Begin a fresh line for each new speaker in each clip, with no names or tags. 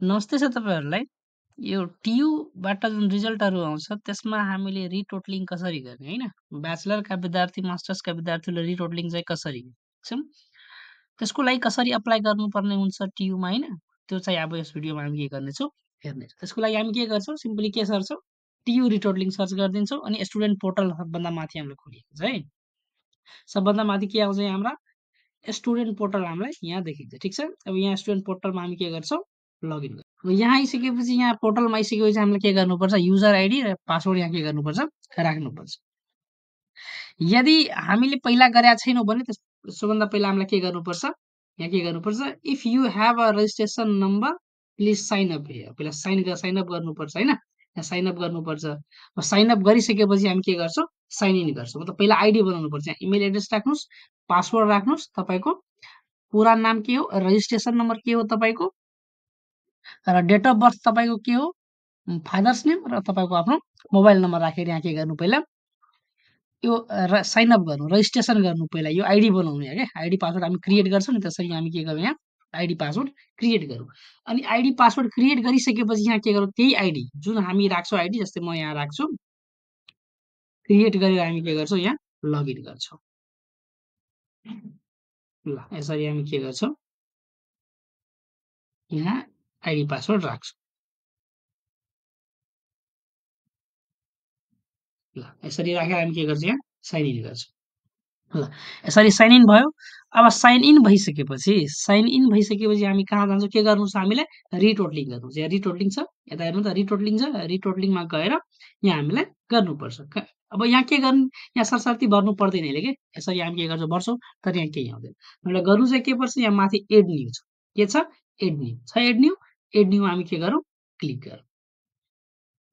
नमस्ते छ तपाईहरुलाई। यो टियुबाट जुन रिजल्टहरु आउँछ त्यसमा हामीले रिटोटलिङ कसरी गर्ने हैन? ब्याचलरका विद्यार्थी, मास्टर्सका विद्यार्थीले रिटोटलिङ चाहिँ कसरी गर्छन्? त्यसको लागि कसरी अप्लाई गर्नुपर्ने हुन्छ टियुमा हैन? त्यो चाहिँ अब यस भिडियोमा हामी के गर्नेछौँ हेर्नेछौँ। त्यसको लागि हामी के गर्छौँ सिम्पली के सर्छौँ टियु रिटोटलिङ सर्च गरिदिन्छौँ अनि स्टुडेन्ट पोर्टल सबभन्दा माथि हामीले खोलिएको छ है। सबभन्दा माथि के आउँछ हाम्रा स्टुडेन्ट पोर्टल हामीलाई यहाँ देखिन्छ ठीक छ। अब यहाँ स्टुडेन्ट पोर्टलमा हामी के गर्छौँ लगइन गर्छौँ। यहाँ आइसकेपछि यहाँ पोर्टलमा आइसकेपछि हामीले के गर्नुपर्छ युजर आइडी र पासवर्ड यहाँ के गर्नुपर्छ राख्नुपर्छ। यदि हामीले पहिला गरेका छैनौँ भने त्यसभन्दा पहिला हामीलाई के गर्नुपर्छ यहाँ के गर्नुपर्छ if you have a registration number please sign up here. पहिला साइन अप गर्नुपर्छ हैन। यहाँ साइन अप गर्नुपर्छ। साइन अप गरिसकेपछि हामी के गर्छौँ साइन इन गर्छौँ। मतलब पहिला आइडी बनाउनुपर्छ। यहाँ इमेल एड्रेस राख्नुस्, पासवर्ड राख्नुस्, तपाईको पुरा नाम के हो, रजिस्ट्रेसन नम्बर के हो तपाईको र डेट अफ बर्थ तपाईको के हो, फादर्स नेम र तपाईको आफ्नो मोबाइल नम्बर राखेर यहाँ के गर्नु पहिला यो साइन अप गर्नु, रजिस्ट्रेसन गर्नु पहिला यो आइडी बनाउनु यहाँ के आइडी पासवर्ड हामी क्रिएट गर्छौँ नि त्यसरी हामी के गरौँ यहाँ आइडी पासवर्ड क्रिएट गरौँ। अनि आइडी पासवर्ड क्रिएट गरिसकेपछि यहाँ के गरौँ त्यही आइडी जुन हामी राख्छौँ आइडी जस्तै म यहाँ राख्छु क्रिएट गरेर हामी के गर्छौँ यहाँ लगइन गर्छौँ। ल यसरी हामी के गर्छौँ यहाँ आइडी पासवर्ड राख्छौँ। ल यसरी राखेर हामी के गर्छौँ यहाँ साइन इन गर्छौँ। ल यसरी साइन इन भयो। अब साइन इन भइसकेपछि हामी कहाँ जान्छौँ के गर्नु छ हामीले रिटोटलिङ गर्नु छ। यहाँ रिटोटलिङ छ यता हेर्नु त रिटोटलिङ छ। रिटोटलिङमा गएर यहाँ हामीलाई गर्नुपर्छ। अब यहाँ के गर्नु यहाँ सरसर्ती भर्नु पर्दैन यसले के यसरी हामी के गर्छौँ भर्छौँ तर यहाँ केही आउँदैन। हामीलाई गर्नु चाहिँ के पर्छ यहाँ माथि एड न्यू छ के छ एड न्यू हामी के गरौँ क्लिक गरौँ।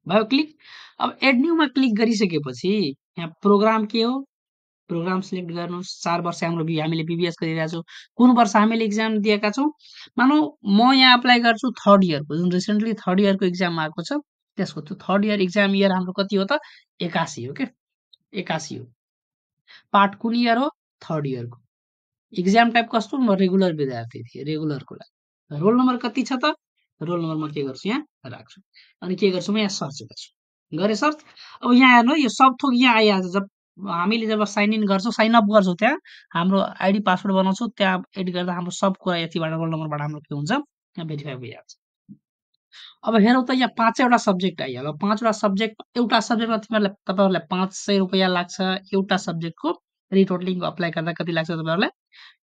भयो क्लिक। अब एड न्यूमा क्लिक गरिसकेपछि यहाँ प्रोग्राम के हो प्रोग्राम सिलेक्ट गर्नुहोस्। 4 वर्ष हामीले बीबीएस गरिरहेका छौँ। कुन वर्ष हामीले एक्जाम दिएका छौँ मानौ म यहाँ अप्लाई गर्छु थर्ड इयरको जुन रिसेन्टली थर्ड इयरको एक्जाम आएको छ त्यसको त्यो थर्ड इयर एक्जाम इयर हाम्रो कति हो त 81 हो के 81 हो। पार्ट कुन इयर हो थर्ड इयरको। एक्जाम टाइप कस्तो म रेगुलर विद्यार्थी थिएँ रेगुलरको लागि। रोल नम्बर कति छ त रोल नम्बर म के गर्छु यहाँ राख्छु अनि के गर्छु म यहाँ सर्च गर्छु गरे सर्च। अब यहाँ हेर्नु यो सब थोक यहाँ आइहाल्छ। जब हामीले जब साइन इन गर्छौँ साइन अप गर्छौँ त्यहाँ हाम्रो आइडी पासवर्ड बनाउँछौँ त्यहाँ एड गर्दा हाम्रो सब कुरा यतिबाट रोल नम्बरबाट हाम्रो के हुन्छ यहाँ भेरिफाई भइहाल्छ। अब हेरौँ त यहाँ 5वटा सब्जेक्ट आइहाल्यो। 5वटा सब्जेक्ट एउटा सब्जेक्टमा तपाईहरुलाई 500 रुपैयाँ लाग्छ। एउटा सब्जेक्टको रिटोटलिङको अप्लाई गर्दा कति लाग्छ तपाईहरुलाई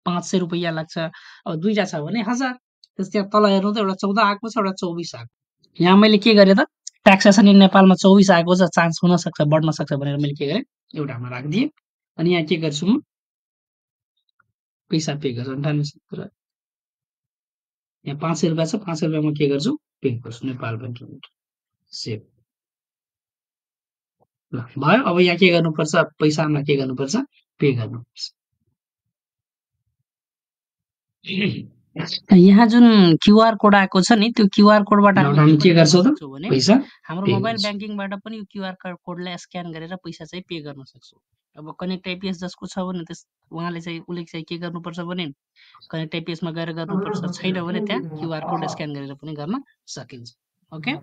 500 रुपैयाँ लाग्छ। अब दुईटा छ भने 1000। त्यस्तै तल हेर्नु त एउटा 14 आएको छ एउटा 24 आएको। यहाँ मैले के गरेँ त ट्याक्सेसन इन नेपालमा 24 आएको छ चान्स हुन सक्छ बढ्न सक्छ भनेर मैले के गरेँ एउटामा राखिदिएँ। अनि यहाँ के गर्छु म पैसा पे गर्छु 98 यहाँ 500 रुपैयाँ छ 500 रुपैयाँ म के गर्छु पे गर्छु नेपाल बैंक लिमिटेड सेभ। ल भयो। अब यहाँ के गर्नुपर्छ पैसामा के गर्नुपर्छ पे गर्नुपर्छ। यहाँ जुन क्यूआर कोड आएको छ नि त्यो क्यूआर कोडबाट हामी के गर्छौँ त पैसा हाम्रो मोबाइल ब्याङ्किङबाट पनि यो क्यूआर कोडलाई स्क्यान गरेर पैसा चाहिँ पे गर्न सक्छौँ। अब कनेक्ट आइपीएस जसको छ भने उहाँले चाहिँ उसले चाहिँ के गर्नुपर्छ भने कनेक्ट आइपीएसमा गएर गर्नुपर्छ। छैन भने त्यहाँ क्यूआर कोड स्क्यान गरेर पनि गर्न सकिन्छ। ओके।